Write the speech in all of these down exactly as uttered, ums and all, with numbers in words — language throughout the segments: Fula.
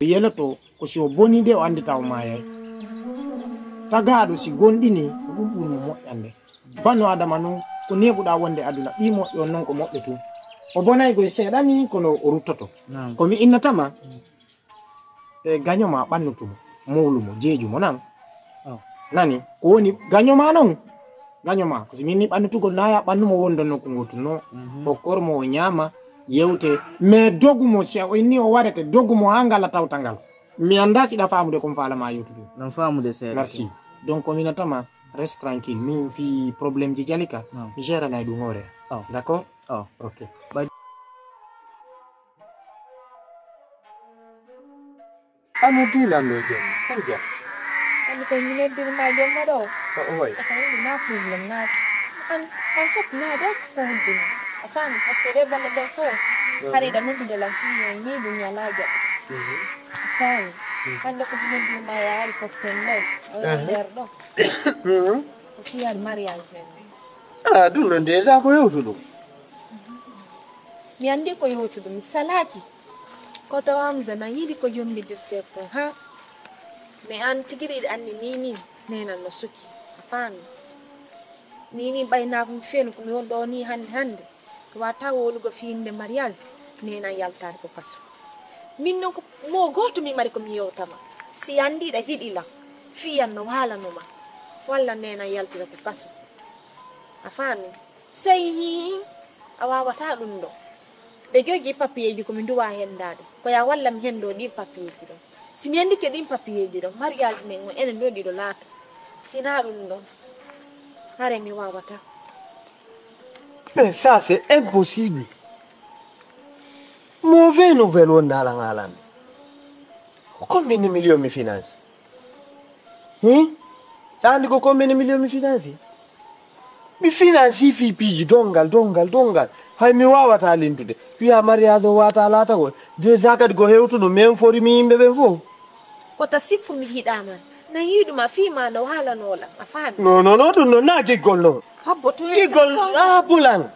Yeloto ko si o bonii de o anndita o maayay. Tagaaɗo si gonɗinii, ko ɗum ɓuri mo moƴƴande. Banu Adama noon, ko neeɓuɗaa wonde aduna, ɓii moƴƴo on noon ko moƴƴo tun. O bonay koye seeɗa ni, kono o ruttoto. Naam. Ko mi innata ma, e gaño ma ɓannutu mo, mowlu mo, jeeju mo nan. Oh. Nani, ko woni gaño ma noon? Gaño ma, ko si min ni ɓannutugol na ya ɓannu mo wondon nokku ngootu no. Mhm. O kor mo, o ñaama, yewte. Mais dogu mo, si o inni o warete, dogu mo haa ngala tawta ngal. Mi anndaa si ɗa faamude ko mi faala ma yewtude. Nan faamude seeɗa. Merci. Donc, ko mi natama, reste tranquille. Min fii problème ji Jalika, non, mi gérana e ɗum hoore. Oh. D'accord? Oh. Ok. Ɓay- Ano diilan ɗo jam, ko jam? Ami ko mi noddir ma jomma ɗo. O, o way. Ko tawi ɗum na problème naati. An, an fof naade ko ko wonde ni. A faami, parce que ɗe balle ɗe fof. Mhm. Hari ɗa noddude lan fii en ni ɗum yalaa jaɓa. Mhm. A faami. Mhm. Hannde ko mi noddir ma yaari ko pelle. O, mhm, nder ɗo. Mhm. Ko fiyal mariage men ni. Ah, ɗum ɗon déjà ko yewtu ɗum. Mi anndi ko yewtuɗo, mi salaaki. Koto Hamza na yiɗi ko yombidirte ko, ha? Mais an tigi riɗi anndi ni ni, nena no suki, a faami? Ni ni ɓay na ko mi feenu ko mi won ɗo ni hannde hannde. Ko wata wolugo fiinde mariage, nena yaltaade ko kaso. Min noon ko mo gooto mi mari ko mi yewtama. Si anndi ɗa yiɗi lan, fiyan no waalanoma. Walla nena yaltira ko kaso. A faami? Sey hii, a waawataa ɗum ɗo. Ɓe jogii papiyeeji ko mi nduwaa henndaade. Ko yaa walla mi henndoo ɗiin papiyeeji ɗo. Si mi henndike ɗiin papiyeeji ɗo, mariage men on enen ɗo ɗiɗo laato. Si naa ɗum ɗo, hare mi waawataa. Mais ça, c'est impossible. Mauvaise nouvelle wonde alan alan. Ko combien de millions mi finance? Hin? Andi ko combien de millions mi finance? Mi finance fii piiji dongal, dongal, dongal. Hay mi wawata lintude. Wiya mariage o wata laatagol. Déjà kadi ko hewtuno, min forimi yimɓe ɓen fof. Ko ta sikku mi hiɗama. Na yiɗuma fii ma no walanoo lan. A faami? Non, non, non, ɗum non na giggol non. Habbo to. Giggol, ah, bulan.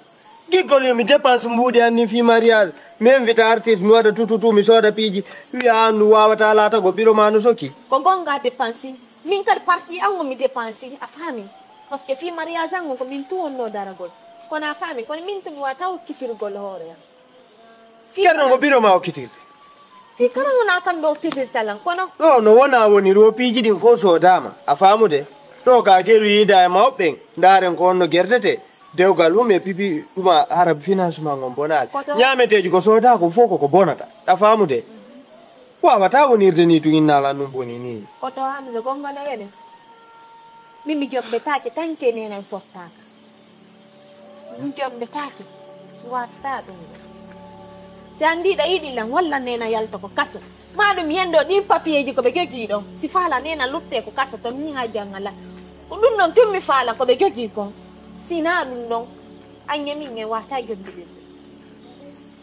Giggol yo mi dépense mbuuɗi an ni fii mariage. Mi invita artiste, mi waɗa tututu, mi sooda piiji. Wiya an ɗum wawata laatagol, ɓiro ma no sokki. Ko gonga dépense. Min kadi parti an o mi dépense. A faami? Parce que fii mariage an o ko min tu wonno daragol. Kono a faami, kono min tu mi wata hokkitirgol hoore am. Ceerno, ngo biro ma okkitirde? Fii kala wona kamɓe okkitirta lan, kono. Ɗo no wona woni ɗo piiji ɗin fof soodama, a faamude? Ɗo ka keru yiida e mawɓe ɓen, ndaaren ko honno gerdete, dewgal mum e pipi ɗuma hara financement ngon bonaali. Koto. Ñaameteeji ko sooda ko fof koko bonata, a faamude? Wawata wonirde ni tun inna lan ɗum boni ni. Koto hande gonga no wene. Min mi jombetaake tan ke nenan sottaaka. Mi jombetaake. Mi wattataa ɗum ɗo. Si anndi ɗa yiɗi lan, walla nena yalta ko kaso. Ma ɗum yendo ɗin papiyeeji ko ɓe jogii ɗon. Si faala nena lutte ko kaso to min haa jangala. Ko ɗum ɗon tun mi faala ko ɓe jogii kon. Si naa ɗum ɗon, an e min en wata jombiɗirde.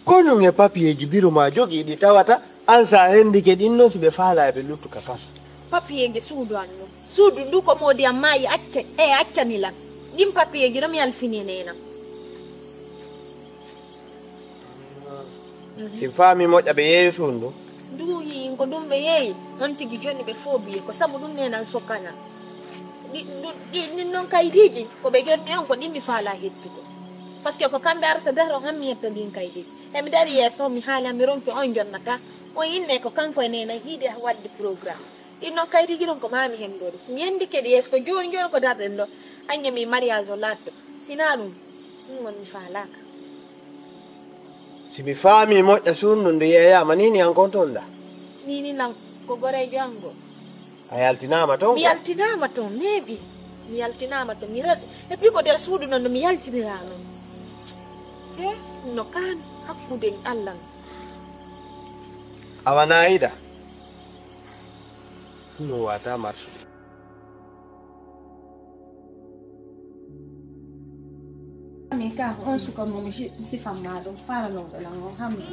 Ko ɗum e papiyeeji biro ma jogii ɗi tawata an sa hendike ɗin non si ɓe faala e ɓe luttu ka kaso. Papiyeeji suudu an non. Suudu ndu ko moodi am maayi acca, e accani lan. Ɗin papiyeeji no mi alfini e nena. Mhm. Si faami moƴƴa ɓe yeeyi suudu ndu. Ndu yi ko ɗum ɓe yeeyi, on tigi joni ɓe fof biye ko sabu ɗum nenan sokkana. Ɗi, ɗu, ɗi, ɗin non kaydiiji ko ɓe jonni on ko ɗin mi faala hettugo. Parce que ko kamɓe arata daro han mi hetta ɗin kaydiiji. Emi dari yeeso mi haala mi ronki on jonnata. On inne ko kanko e nena yiide wadde programme. Ɗin non kaydiiji ɗon ko mami henndode. Si mi henndi kadi yeeso ko jooni jooni ko darɗen ɗo. Anñe mi mariage o laatto. Sina ɗum, ɗum woni mi faalaaka. Si mi faami moƴƴa suudu ndu yeeyaama ni ni an kon ton da. Ni ni lan ko goreejo an go. A yaltinaama ton. Mi yaltinaama ton, neeɓi. Mi yaltinaama ton. Mi rad-, e puis ko nder suudu non no mi yaltiniraa non. He, no kaan hakkude Allah. Awa naayida. No wata marche. Min ka on suka mo mi si-, sifan ma ɗum faranooɗo lan on Hamza.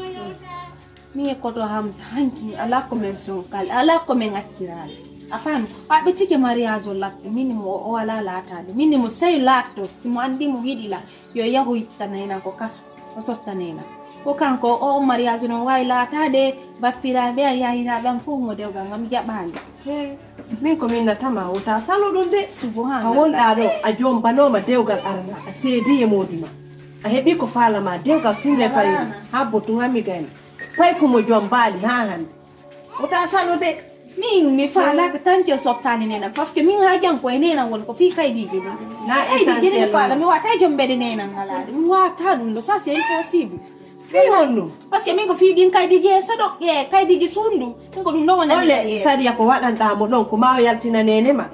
Min e koto Hamza hanki mi ala ko men sonkal, ala ko men acciraali. A faami? Ɓaɓɓe tike mariage o laɓɓi, min mo o wala laataade. Min mo sey laatto, si mo anndi mo yiɗi la, yo yahu ittanayna ko kaso, o sottanayna. Ko kanko o mariage noon waawi laataade, bappiraaɓe an, yahiraaɓe an fof mo dewgal ngam jaɓaali. He, min ko min natama wota salo ɗum de. Subhanallah. Ka wonɗaa ɗo, a jombanooma dewgal arana, a seedi e moodi ma. A heɓi ko faalama dewgal sunde fari. Habbo tun hammi gayna. Pay ko mo jombaali haa hannde. Wota salo de. Min mi faalaaka tante o sottaani neenam, parce que min haa jam ko e neenam woni ko fii kaydiiji ɗum. Na kaydiiji ɗin mi faala, mi waata jombede neenam alaa ɗum. Mi waata ɗum ɗo, ça c'est impossible. Fii honno? Parce que min ko fii ɗin kaydiiji e soɗo, e kaydiiji suundu. Min ko ɗum ɗo wona. Ole sariya ko waɗanɗaa mo ɗon, ko ma o yaltina neene ma.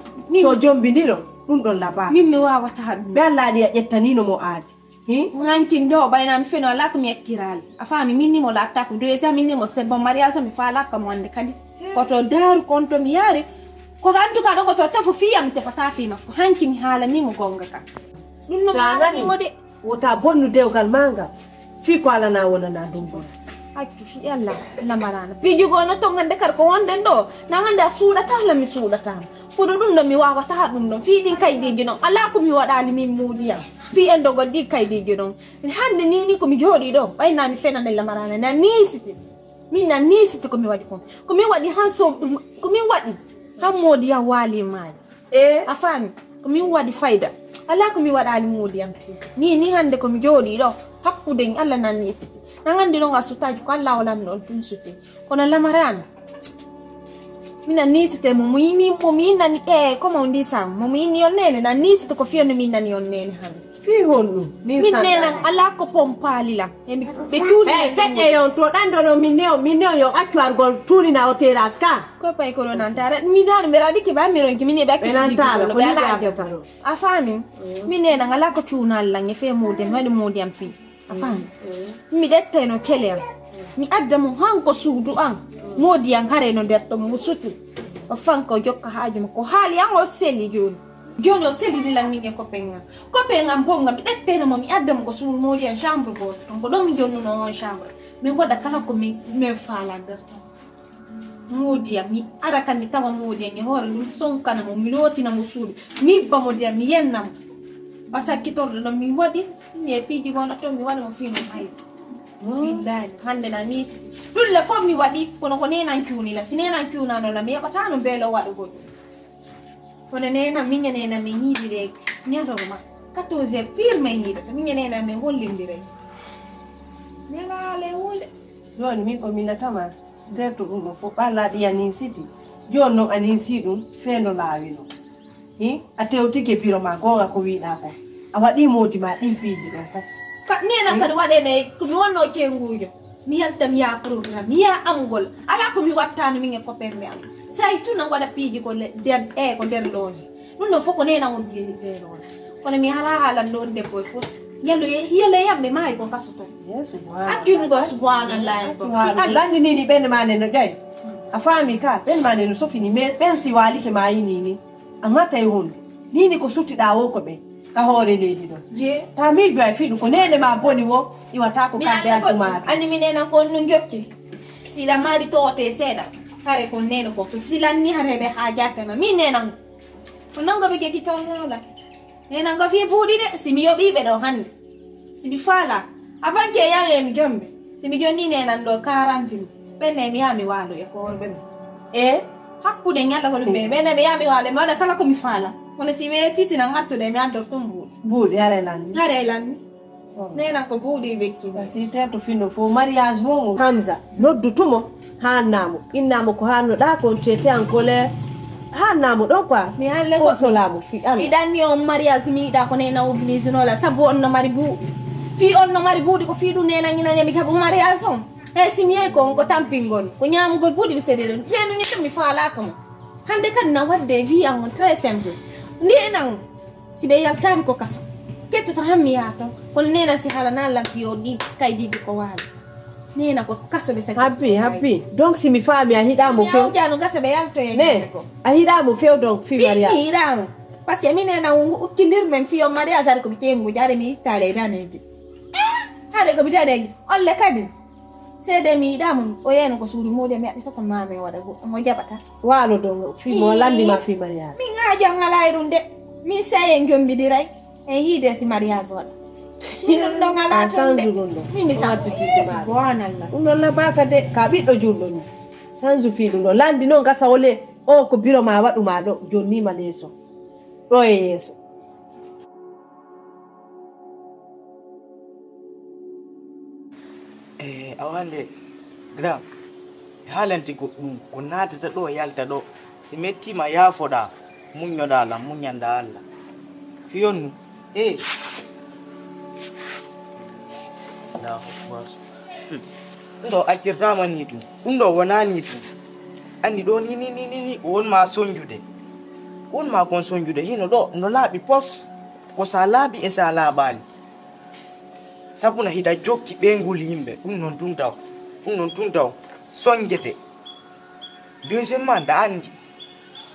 So jombindiro, ɗum ɗon labaa. Min mi waawata ɗum. Ɓe Allah aɗi a ƴettanino mo aadi. Hi? Hankin ɗo, ɓayna mi feno alaa ko mi ekkiraali. A faami, min ni mo laatta ko deuxième, min ni mo c'est bon mariage, mi faalaaka mo wonde kadi. Koto daaru konto mi yaari. Koto en tout cas ɗo koto tefo fii am tefata fii makko. Hanki mi haalani mo gonga kan. Ɗum no mi haalani mo de. Wota bonnu dewgal ma ngal. Fii ko alana wonana ɗum bon. Accu fii Allah, lamarana. Piiji goo no tongande kar ko wonden ɗo. Na hannde a suuɗata la mi suuɗata. Kono ɗum ɗo mi waawata ɗum ɗon. Fii ɗin kaydiiji non. Alaa ko mi waɗaali min muuli am. Fii en dogol ɗi kaydiiji non. Hannde ni ni ko mi jooɗii ɗo. Ɓay na mi fenane lamarana. Na niisiti. Min na niisiti ko mi waɗi kon. Ko mi waɗi han so, ko mi waɗi. Han moodi yam waali maayi. E? A faami? Ko min waɗi fayda. Alaa ko mi waɗaali moodi yam. Ni ni hannde ko mi jooɗii ɗo. Hakkude en Allah na niisiti. Na hannde non a sutaaji ko Allah o lanno on tun suti. Kono lamaraano. Mina niisite mo, mo yimi, mo mi innani, e, ko mo ndisam, mo mi inni on nene, na niisite ko fiyo no mi innani on nene hannde. Fii honɗum? Min nena alaa ko pompaali la. E mi, ɓe tuuni. E, feƴƴe yon to ɗan ɗo ɗo min neo, min neo yon accu argol tuunina o terrasse ka. Ko pay ko ɗo nantara. Mi dano mi raɗi ke ba mi ronki, min e ɓe accu. Ɓe nantara, ko ni ɓe alaa jam. A faami? Min nena alaa ko cuunal lan, e fe moodi am, waɗi moodi am fii. A faami? Mi ɗettayno kele am. Mi adda mo han ko suudu an. Moodi an hare no nder ɗon mo suti. O fanka o jokka haaju makko. Haali an o seli jooni. Jooni o selidi lan min e copain an. Copain an bonga mi ɗettayno mo mi adda mo ko suudu moodi an chambre gooto. Ton ko ɗon mi jonnuno on chambre. Min waɗa kala ko min, min faala nder ton. Moodi am, mi ara kan mi tawa moodi am e hoore ɗum, sonkana mo, mi lootina mo suudu, mi ibba moodi am, mi yenna mo. Ba sakkitorɗo ɗon mi waɗi, mi e piiji gono ton, mi waɗa mo fii no hayri. Billahi, hannde na miisi. Ɗum le fof mi waɗi, kono ko nenan cuuni la. Si nenan cuunano la, mi heɓata no mbeelo waɗugol ɗum. Kono nenan, min e nenan, min yiidi le ñalawma. Quatorze heures pire min yiidata, min e nenan, min hollindiray. Nelaale wole. Jooni min ko mi natama. Tertu ɗum ɗo fof, ɓalla ɗiya nin siti. Jooni noon a ninsi ɗum, fee no laawi noon. Hi, a tewtike biro ma, goonga ko wiɗa ko. A waɗi moodi ma ɗin piiji ɗon fof. Ka, nena kadi waɗene, ko mi wonno cengujo. Mi yalta mi yaha programme, mi yaha amugol. Alaa ko mi wattano min e copain ɓe am. Say tuna waɗa piiji ko le-, nder, e ko nder looji. Ɗum ɗo fof ko nena won obligé ɗon. Kono mi alaa haalan ɗon debbo e fof. Yalo ye-, yalo yamɓe maayi ko kaso ton. Accuɗum ɗo, subhanallah, en ko. Lanndinii ɗi ɓen ma ne no ƴay. A faami ka, ɓen ma ne no sofini, mais ɓen si waalike maayinii ni. A ŋatay hondu. Nii ni ko suttiɗaa wo ko ɓen. Ka hoore leydi ɗon. Ye. Ta miijo e fiɗu ko neene ma boni wo, iwata ko kamɓe addu maade. Ani mi nena ko no jokki. Sila mari toote seeɗa. Hare ko nene ko to silan ni hare ɓe haajaate ma. Mi nena ko. Ko nango ɓe jogii tawnola. Nena ngo fii buuɗi de, si mi yoɓii ɓe ɗo hannde. Si mi faala, avant que yawe mi jombe. Si mi jonni nenan ɗo quarante mille. Ɓenne mi yaha mi waalo e ko worɓe mi. E? Hakkude ñalla ko ɗum ɓe. Ɓenne mi yaha mi waalo, mi waɗa kala ko mi faala. Kono si weeti, si nan artude, mi addor ɗum buuɗi. Buuɗi, hare lanni. Hare lanni. Nena ko buuɗi wekki. Si teto fino fo mariage mo. Hamza, noddu tumo. Haannamo, innamo ko haannoɗaa kon, tu étais en colère. Haannamo ɗon quoi. Mi haalle ko solamo fi Allah. Iɗanni on mariage mi yiɗa ko nena oblige nola sabu on no mari buuɗi. Fi on no mari buuɗi ko fi ɗum nena ñinane mi jaɓu mariage on. E si mi yehi ko on ko tampingol. Ko ñamugol buuɗi mi seɗeɗen. Ɓeɗo ñetto mi faalaka mo. Hannde kadi na wadde vie an on très simple. Ndenan. Si ɓe yaltaani ko kaso, kettoto han mi yaha ton. Kono neena si haalana lan fiyo ɗi kaydiiji ko waali. Neena ko kaso ɓe saki. Habbi, habbi. Donc si mi faami a hiɗa mo few. Jano gasa ɓe yaltoye ne ko. A hiɗa mo few donc fi Maria. Mi hiɗa mo. Parce que mi neena ukkindir men fiyo Maria sare ko mi tengu jare mi ittale daneji. Hare ko mi daneji. Olle kadi. Seede mi yiɗa mo, o yeeno ko suudu muɗum, mi haɓɓi soto ma mi waɗa goɗɗo mo jaɓata. Waalo ɗo, fi mo landi ma fi mariage. Min ŋaajo an alaa e ɗum de. Min sey en jombidiray, en yiide si mariage waɗa. Hiɗon ɗon alaa ton de. Sansu ɗum ɗo. Min mi sansu. Subhanallah. Ɗum ɗon labaka de, ka ɓiɗɗo julɗo ni. Sansu fii ɗum ɗo. Landi noon gasa wole, o ko biro ma waɗu ma ɗo, jonnima leeso. Ɗo e yeeso. Eh, awande, grand, mi haalante goɗɗum, ko naatata ɗo, yalta ɗo. Si mettiima, yaafoɗaa, muññoɗaa lan, muññanɗaa Allah. Fiyon nu, eh. Allahu Akbar. Hmm. Ɗum ɗo accirtaama nii tun. Ɗum ɗo wonaa nii tun. Anndi ɗo ni, ni, ni, ni, ni, ko won maa sonjude. Ko won maa kon sonjude. Hino ɗo, no laaɓi pos. Ko sa laaɓi e sa laaɓaali. Sabu na hiɗa jokki ɓeynguuli yimɓe. Ɗum non tun taw. Ɗum non tun taw. Sonjete. Deuxièmement, nda anndi.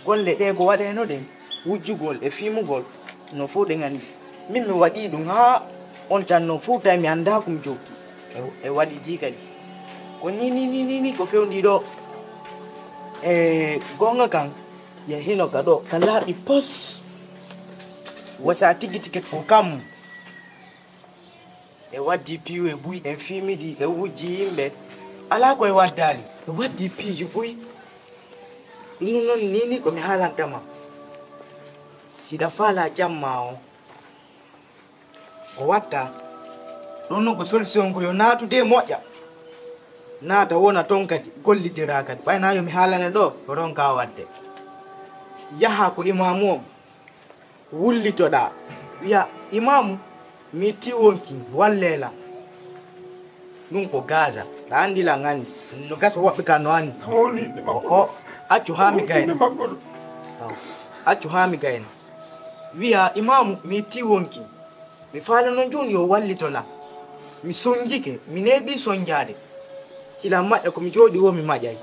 Golle ɗe ko waɗeno ɗen. Wujjugol e fimugol. No fof ɗen anndi. Min mi waɗi ɗum haa on tan no fof tawi mi annda ko mi jokki. E, e waɗi di kadi. Ko ni, ni, ni, ni, ni ko fewndi ɗo. E goonga kan, ya hino ka ɗo. Ka laaɓi pos. Wasa tigi tigi ko kam. E waddi piiw e buy, e fiimidi, e wujji yimɓe. Alaa ko e waddaali. E waddi piiji buy. Ɗum noon ni, ni ko mi haalanta ma. Siɗa faala jamma o, o watta. Ɗum noon ko solution ko yo naatude moƴƴa. Naata wona toon kadi, gollidira kadi. Ɓay na yo mi haalane ɗo, ko ronka waɗde. Yaha ko imaamu on. Wullitoɗaa, wi'a, "Imaamu, mi tiwonki, wallee lan." Ɗum ko Gaza. Ɗa anndi lan anndi. No gasa woɓɓe ka no anndi. O, o, accu haa mi gayna. Accu haa mi gayna. Wi'a, "Imaamu, mi tiwonki. Mi faala non jooni yo wallito lan. Mi sonjike, mi neeɓi sonjaade." Kila maƴƴa ko mi jooɗi wo mi maƴay.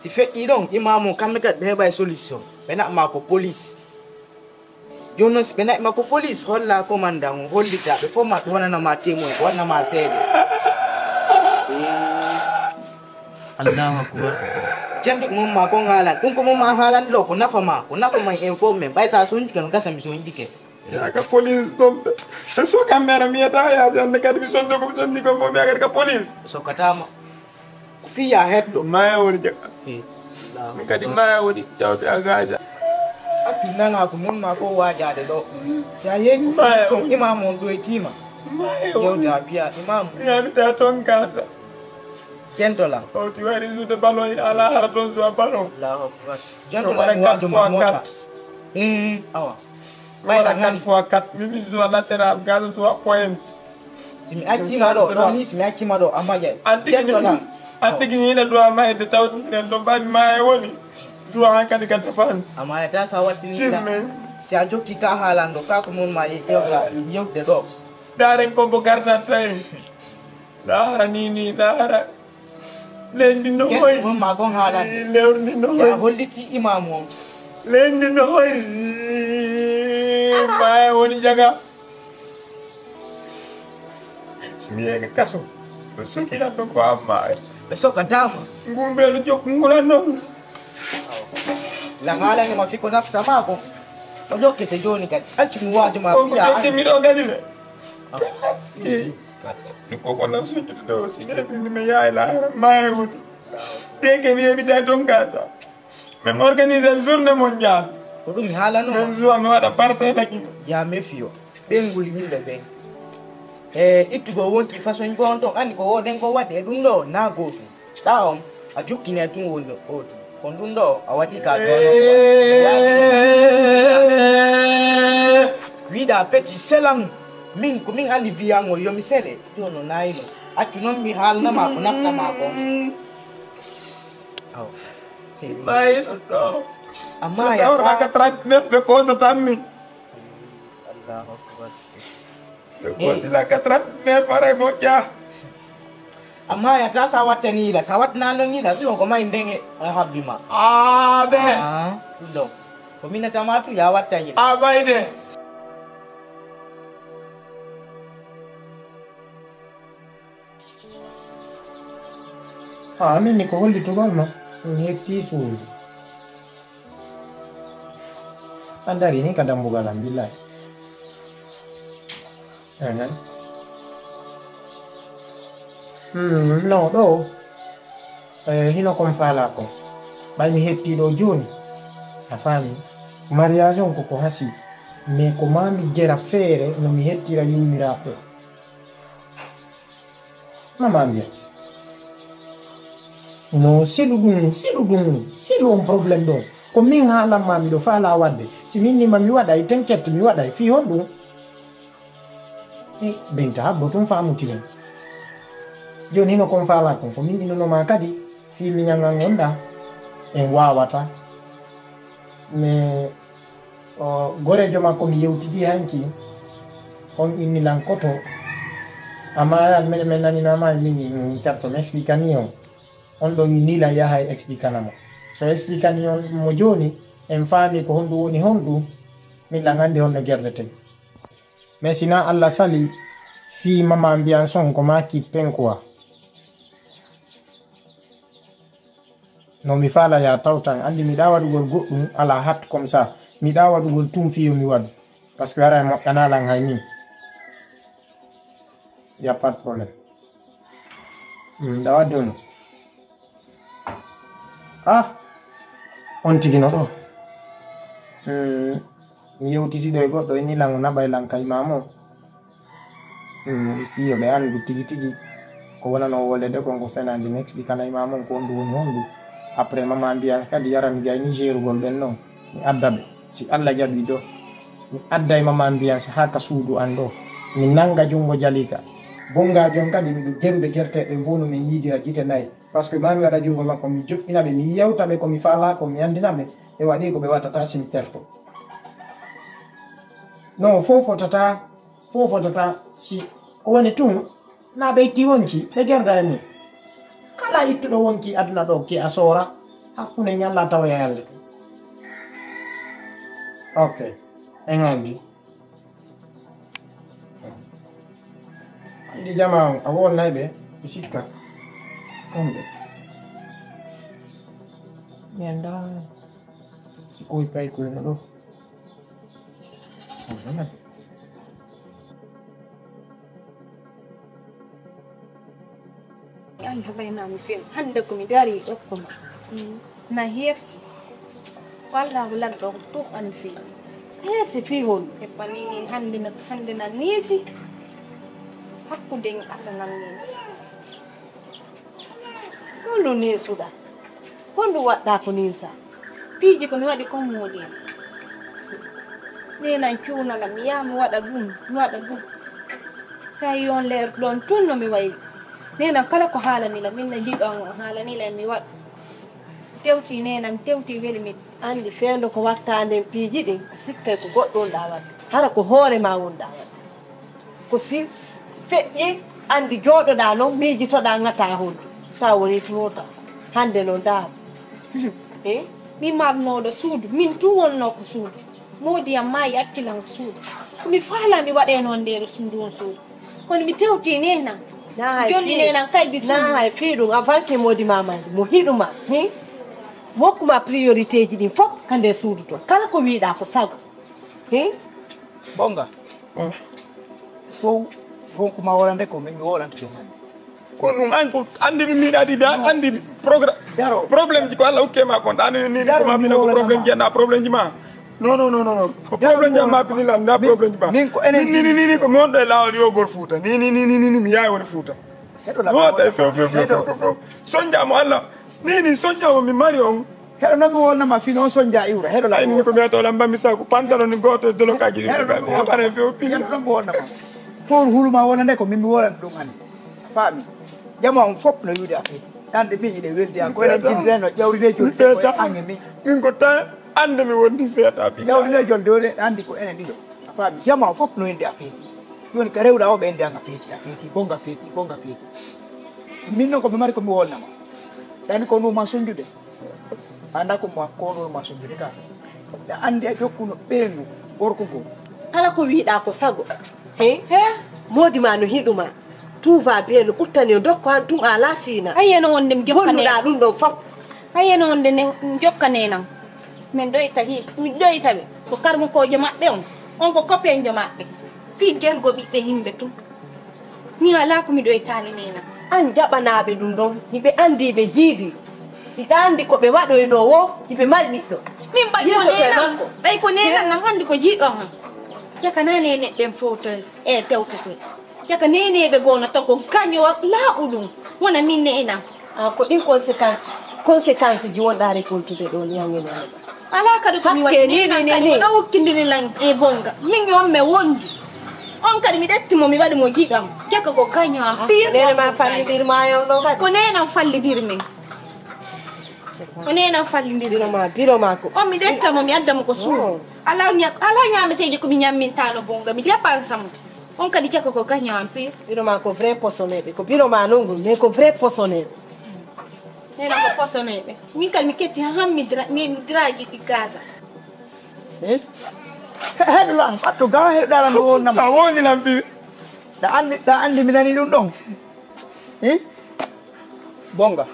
Si feƴƴii ɗon, imaamu, kamɓe kadi ɓe heɓay solution. Ɓe naɓ maa ko police. Jooni noon, si ɓe naɓi ma ko police, holla commandant on, hollita ɓe fof ma, ɓe wonana ma témoin, ɓe wonana ma seede. Allahu akbar. Jannde ko mon ma kon haalan. Ɗum ko mon ma haalan ɗo, ko nafa ma, ko nafa ma informé. Ɓay sa sonjike no gasa mi sonjike. Yaa ka police ɗon ɓe. E so kamera mi yeta yaa jannde kadi mi sonjo ko mi sonji ko mo mi kadi ka police. Sokataama. Ko fii yaa heddo. Maya woni jaka. Eh. Min kadi maya woni jawdi a gaaja. Accu nana ko mon ma ko waajaade ɗo. Si a yehi ko maya so on. Imam on ɗoytiima. Maya woni. Yewta biya imam. Ñaamita toon kaata. Kentola. O ti wari juude ballon, ala hara toon joue ballon. Allahu akbar. Kentola waɗa quatre fois quatre. Eh, awa. Ɓayla quatre fois quatre. Min mi joue latéral, gaaja joue point. Si mi accima ɗo, ɗo ni, si mi accima ɗo, a maƴay. An tigi ni, an tigi ni ina duwa mayde tawtiren ɗo mbaɗi ma e woni. Duwa han kadi ka défense. A mayata sa wattini ila. Timmen. Si a jokki ka haalan ɗo, ka ko mon ma e yewta, yewde ɗo. Daren ko mbo gardatta en. Ɗa hara ni ni, ɗa hara. Leydi no hoy. Mon ma kon haalan. Lewru ndi no hoy. Si a holliti imam on. Leydi no hoy. Ma e woni jaga. Si mi yeega kaso, ɓe sokira ɗo ko amma. Ɓe sokataama. Ngumbeeɗo jokku ngulan noon. La haalani ma fii ko nafta ma ko. O jokkete jooni kadi. Accu mi waaju ma. Ko fiya jokkimi ɗo kadi le. Ni ko ko nan sujjude ɗo, si ɗe ɗin mi yaay la maaye woni. Te ke mi yemi tay ton gasa. Min organise journée mondiale. Ko ɗum mi haalano. Min joua mi waɗa parcelle aki. Ya mefio. Ɓeyngol yimɓe ɓen. E ittugol wonki façon ko on ton. Anndi ko woɗen ko waɗi e ɗum ɗo, na gootum. Ɗa on, a jokkini e tun woni ɗo. Kono ɗum ɗo, a waɗi ka ɗo. Wiɗa petit selan. Min, ko min anndi wiyango, yo mi sele. Ɗo no nayno. Accu noon mi haalnama ko naftama ko. Aw. Sey. Mayno ɗo. Amma ya ta. Ka trente-neuf ɓe kosa tammi. Allahu akbar. Ɓe kosila ka trente-neuf faray moƴƴa. Amma ya ta sa wattani ila, sa wattana non ila, ɗum ko may ndenge a habbi ma. Ah, be. Ah, ɗum ɗo. Ko mina tamatu ya wattani. Ah, bayde. Ha, min ni ko hollitugol ma. Mi hetti suudu. A dari ni ka dambugal am, billahi. Ehe. Hmm, no, ɗo, eh, hino kon faalaa kon. Ɓay mi hettii ɗo jooni. A faami? Mariage on ko ko hasii. Mais ko maa mi jera feere no mi hettira yummiraaɓe. Mama Ambiance. No, selu ɗum, selu ɗum, selu on problème ɗon. Ko min haalan ma miɗo faalaa waɗde. Si min nima mi waɗay, tenket mi waɗay. Fii honɗum? Eh, Binta, habbo tun faamutiren. Jooni hino kon faalaa kon, ko min innuno ma kadi, fii miñan an on ɗa, en waawata. Mais, o, goreejo makko mi yewtidi hanki, on inni lan koto. Amma an mene men nanino ma min, min carto mi expliquani on. On ɗon ni la yaha e expliquana mo. So expliquani on mo jooni, en faami ko honɗum woni honɗum, min lan anndi honno gerdeten. Mais si naa Alla sali fii Mama Ambiance on ko maa kippen quoi. No mi faala yaa tawtan, anndi mi ɗaa waɗugol goɗɗum alaa hat comme ça. Mi ɗaa waɗugol tun fii yo mi waɗu. Parce que hara e moƴƴanaa lan hay min. Y a pas de problème. Mm, ɗa wadde on. Ah, on tigi no ɗo. Mm, mi yewtiti ɗo e goɗɗo, inni lan o naɓay lan kay maamo. Mm, fii yo ɓe anndu tigi tigi ko wonano wolede kon ko fenande. Mi expliquanay maamo on ko honɗum woni honɗum. Après, Mama Ambiance kadi yara mi gayni jeerugol ɓen non. Mi adda ɓe. Si Alla jaɓii ɗo, mi adday Mama Ambiance haa ka suudu an ɗo. Mi nannga junngo Jalika. Bonnga jon kadi miɗo gerude gerte ɗen fof no min yiidira gite nayi. Parce que maa mi waɗa junngo makko, mi joɗɗina ɓe, mi yewta ɓe ko mi faalaa, ko mi anndina ɓe. Ɓe waɗi ko ɓe waɗata, si mi terto. Non, fof fotata, fof fotata, si ko woni tun, naa ɓe itti wonki, ɓe gerda e mum. Kala ittuɗo wonki aduna ɗo, ki a soora, hakkunde ñalla tawa e Alla. Ok, en anndi. Anndi jamaa on, a wonnay ɓe, ɓe sikka. Kamɓe. Ɓe anndaa si koy pay koy no ɗo. An haɓay naa mi fel. Hannde ko mi darii ɗo ko ma. Na hersi. Wallaahu laddo ko tuf an fii. Hersi fii hon. E pani hannde na, hannde na niisi. Hakkunde en Alla nan niisi. Honɗum neesuɗaa? Honɗum waɗɗaa ko ninsa? Piiji ko mi waɗi kon moodi am. Nenan cuunana mi yaha mi waɗa ɗum, mi waɗa ɗum. Sa yi on leer ɗon tun no mi wayi. Nenan kala ko haalanila min na jiɗo an o haalanila mi waɗ. Tewti nenan tewti weli mi. Anndi feendo ko watta nden piiji ɗin, a sikkay ko goɗɗo wonɗaa waɗde. Hara ko hoore ma wonɗaa waɗde. Ko si feƴƴi, anndi jooɗoɗaa non, miijitoɗaa ŋataa honɗum. Tawa woni tun wota. Hannde non ndaar. Eh? Min maarnooɗo suudu, min tun wonnoo ko suudu. Moodi am maayi accilan ko suudu. Ko mi faalaa mi waɗee noon ndeer suudu on suudu. Kono mi tewtii nenan. Naa hay Jonni fii- nenan kaydi suudu. Naa hay fii ɗum, a vanke moodi ma mayde. Mo hiɗuma, hi? Mo hokkuma priorité ji ɗin fof ka nder suudu to. Kala ko wiɗaa ko sago. Hi? Bonga. Fow ronku ma wolande ko min mi wolanta joom. Ko ɗum an ko anndi mi miɗa ɗi da anndi programme. Daro. Problème ji ko Allah ukke ma kon ɗan ni ni ko Daro, ma mi bina ko wolana problème ma. Ji na problème ji ma. Non, non, non, non, non. Ko Daro, problème ji mi ma wolana bini lan na Min- problème ji ma. Min ko enen Min ni ni ni ko mi wonɗo e laawol yogol Fuuta. Ni ni ni ni ni mi yaay woni Fuuta. Heɗo la- Wota e few few few Heɗo. Few few. Sonja mo Allah. Ni ni sonja mo mi mari on. Heɗo non mi wonna ma fino sonja iwra. Heɗo la- Ay ni ko mi to lamba mi sa ko pantalon ni goto e dolo kaji. Heɗo non mi wonna- Heɗo non mi wonna ma. For huluma wona nde ko min mi wona ɗum hande. Faami. Jama on fop no wiide a feeti. Hande min iɗe weldi an ko enen jindire no ƴawride jolde ko e ange min. Min ko tan ande mi wondi feeta bi. Ƴawride jolde woni andi ko enen ɗiɗo. A faami. Jama on fop no inde a feeti. Joni ka rewɗa o ɓe inde an a feeti, a feeti, bonga feeti, bonga feeti. Min non ko mi mari ko mi wolnama. Dani ko numa sonjude. Anda ko ma ko numa sonjude ka. Da andi a jokkuno ɓeendu gorko go. Kala ko wiɗa ko sago. He? He? Modi ma no hiɗuma. Tout va bien no uttani o dokko han tum ala sina. Hayyeno wonde mi jokkane. Holluɗa ɗum ɗon fop. Hayyeno wonde ne jokkane nan. Min ɗoyta hi, mi ɗoyta ɓe. Ko karmukojo maɓɓe on. On ko kopenjo maɓɓe. Fii gergo ɓiɓɓe yimɓe tun. Min alaa ko miɗo e taali neena. An jaɓanaaɓe ɗum ɗon, hiɓe anndi ɓe jiidi. Hiɓe anndi ko ɓe waɗoynoo wo, hiɓe mari ɓiɗɗo. Min ɓay ko Yeeso to e neenan, makko. Ɓay ko neenan nan anndi ko jiiɗon han. Jaka naa neeneeɓe ɓen fowtoy e tewtotoy. Jaka neeneeɓe goo no tago gaño laaɓuɗum. Wona min neenan. Ah, ko ɗin conséquence, conséquence ji wonɗaa récoltude ɗo ni hange neenan. Alaa kadi ko mi waɗi. Hakke ni, neenan ni, kadi ni. Oɗo wukkindiri lan e bonga. Min yo mi wondi. On kadi mi ɗetti mo, mi waɗi mo jiiɗam. Jaka ko gaño am. Ah, pire nene ma fallidir ma yon ɗo kadi. Ko neenan fallidir min. Ko neenan fallidir. Biro ma, biro ma ko. On mi ɗetta mo, mi adda mo ko suudu. Oh. Alaa ña-, alaa ñaameteeje ko mi ñammintaano bonga. Mi depansa mo. On kadi jaka ko gaño am pire. Biro ma ko vrai posoneɓe. Ko biro ma non ngol, mais ko vrai posoneɓe. Nena ko posoneɓe. Min kadi mi ketti han mi dra-, mi, mi draji ɗi Gaza. Eh? He-, heɗo lan, ɓatto gawa heɗo ɗala no wonnama. A woni lan fi. Ɗa andi, ɗa andi mi nani ɗum ɗon. Eh? Bonga.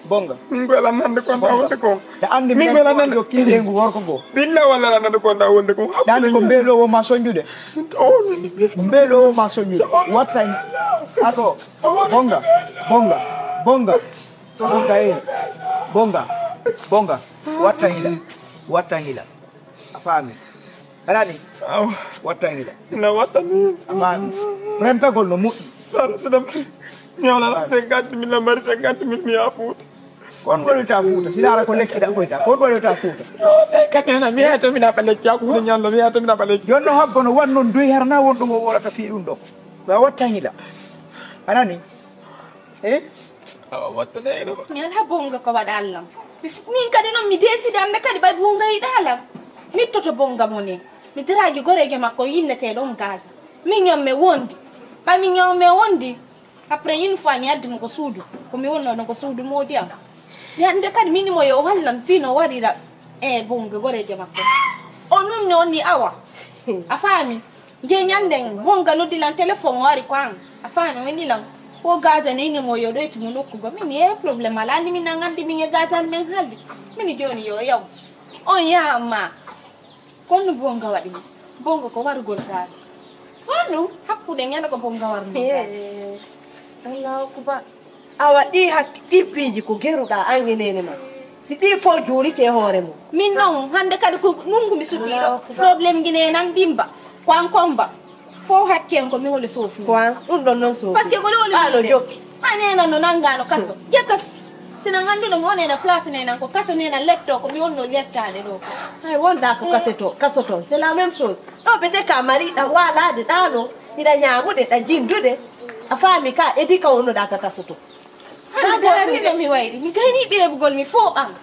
Bonga. Min ko lan nande ko nda wonde ko. Ɗa andi mi nani ko lan nande. Jokkinɗe ngu worko go. Billa walla lan nande ko nda wonde ko. Ɗan ko mbeɗo wo ma sonjude. Oh. Mbeɗo wo ma sonjude. Watta ato. Bonga. Bonga. Bonga. Bonga, eh. Bonga. Bonga. Watta hila. Watta hila. A faami? Alaa ni? Awa. Watta hila. Na watta ni. A faami? Rentagol no moƴƴi. Sara sida mi wala cinquante mille, na mari cinquante mille mi yaa Fuuta. Kon ɗo wiyata Fuuta. Si laara ko lekki ɗan koyta. Kon ɗo wiyata Fuuta. Te kanena mi yaa to mi naɓa lekki. Yaa ko Fuuta ñallo mi yaa to mi naɓa lekki. Jooni no habbo no wan non doy harana won ɗum o wolata fii ɗum ɗo. Wa watta hila. Anani? Eh? Awa, watta de, eno. Mi alaa bonga ko waɗa Alla. Mi fu-, min kadi non mi décide annde kadi ɓay bonga yiɗa Alla. Mi toto bonga mo ne. Mi daraaji goreejo makko yinneteeɗo on Gaza. Min ñon mi wondi. Ɓay min ñon mi wondi. Après une fois mi addi mo ko suudu. Ko mi wonno no ko suudu moodi am. Mi annde kadi min mo yo wallan fii no warira e bonga goreejo makko. O nunni on ni awa. A faami? Nde ñannden, bonga noddi lan téléphone o ari ko an. A faami, o inni lan. Ko Gaza ne inni mo yo ɗoyti mo nokku go. Min ye problème alaa, ni min nan anndi min e Gaza men halli. Min jooni yo yaw. On yaha ma. Kono bonga waɗi mo. Bonga ko warugol Gaza. Honɗum? Hakkunde ñande ko bonga warugol Gaza. Allahu akbar. Awa ɗi hak-, ɗi piiji ko geruɗaa an e neene ma. Si ɗi fof juulike e hoore mum. Min noon, hannde kadi ko ndunngu mi sutiiɗo. Allahu akbar. Problème ngi ne nan dimba. Ko an komba. Fof hakke en ko mi woni soofi. Ko an, ɗum ɗon noon soofi. Parce que ko ɗum woni ɓaalo jokki. A neena no nanngaano kaso. Jekka s-, sina ngannduɗo mi woni ena place nenan ko kaso nenan letto ko mi wonno lettaade ɗo. Hay wonda ko kaso to, kaso toon. C'est la même chose. Ɗo ɓe ndeka mari ɗa waalaade ɗaano. Hiɗa ñaamude, ɗa jinndude. A faami ka, edi ka wonnoɗaa ka kaso to. Hannde ko anndi no mi wayri. Mi gayni ɓeeɓugol mi fo an.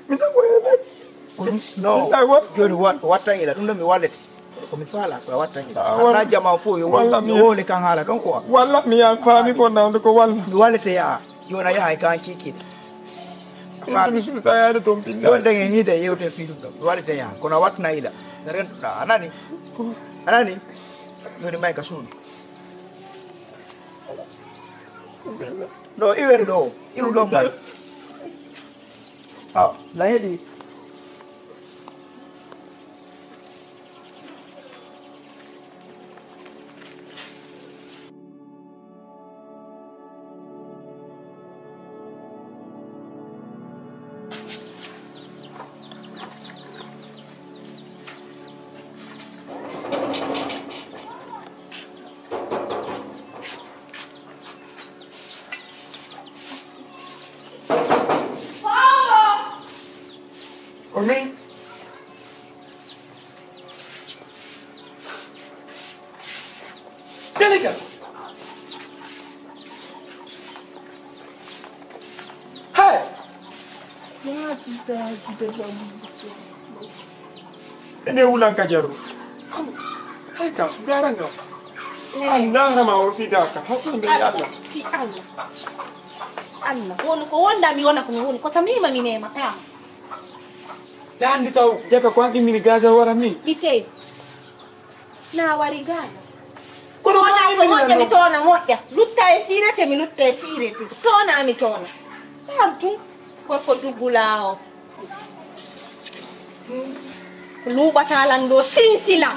Mi ɗon wayri. No, jooni wat-, watta ila. Ɗum ɗo mi wallete. Ko mi faala, ko watta ila. Ah, walla. Haɗa jama fof, yo walla wole kan haala ɗon quoi. Walla mi yan faami ko nawde ko walla. Mi wallete yaa. Jooni a yahay kan kiikiiɗe. Ɗum to mi suɓi tayaade toon pinɗa. Jooni dañe hiide yewte fii ɗum ɗo. Mi wallete yaa. Kono a wattana ila. Rentoɗaa. A nani? A nani? Jooni mbay ka suudu. No, iwen ɗo, iw ɗo mbay. Ah, la heɗi. Ko min. Kene ka. Hey! Ene wulan ka jaru. Hay ka su garanga. Eh. An nahrama o sidaka. Hasan be Allah. Fi Allah. Allah. Wonu ko wonda mi wona ko mi woni. Ko tamima mi mema ta. Dandi taw, jaka ko an ɗimmini Gaza wara min. Ite. Na wari Gaza. Kono toona ko moƴƴa, mi toona moƴƴa. Lutta e siirete, mi lutta e siirete. Toona, mi toona. Partout, gorko duggulaa o. Luuɓataa lan ɗo, sinsila.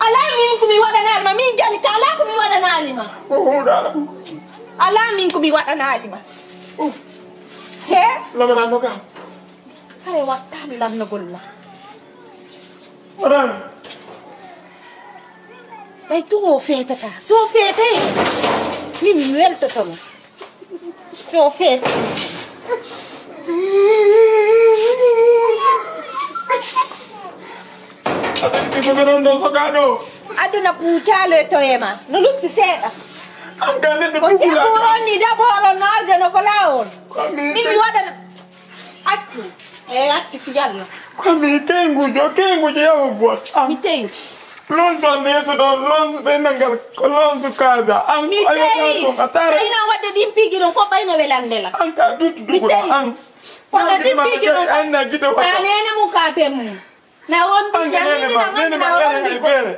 Alaa min ko mi waɗanaali ma, min Jalika, alaa ko mi waɗanaali ma. O huuɗaala. Alaa min ko mi waɗanaali ma. He? Lamarano ka. Hare wattaali lannogol ma. Waɗaani. Ɓay tun o feetata. So feetay, min mi weltoto ma. So feetay. Aɗa anndi ko ɓe ɗon ɗo sokaa ɗo? Aduna puucaalo e toye ma. No lutti seeɗa. An ka neɗɗo ko pupula. Seɓuron ni daboro no arde no ko laawol. Ko min min mi waɗana. Accu. E accu fi yalla. Ko mi tengujo, tengujo yawo got. An. Mi tengi. Lonso an yeeso ɗo, lonso ɓe nangal, ko lonso kaza. An mi tengi. A tara. Sayna wadde ɗin pigi ɗon fof ɓayno welande la. An ka dutu dugu an. Wala ɗin pigi ɗon fof. An na gito. Ka nene mu ka pe mu. Na wondi. An ka nene ma, nene ma, na wondi.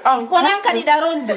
An. Ko nan kadi da rondi.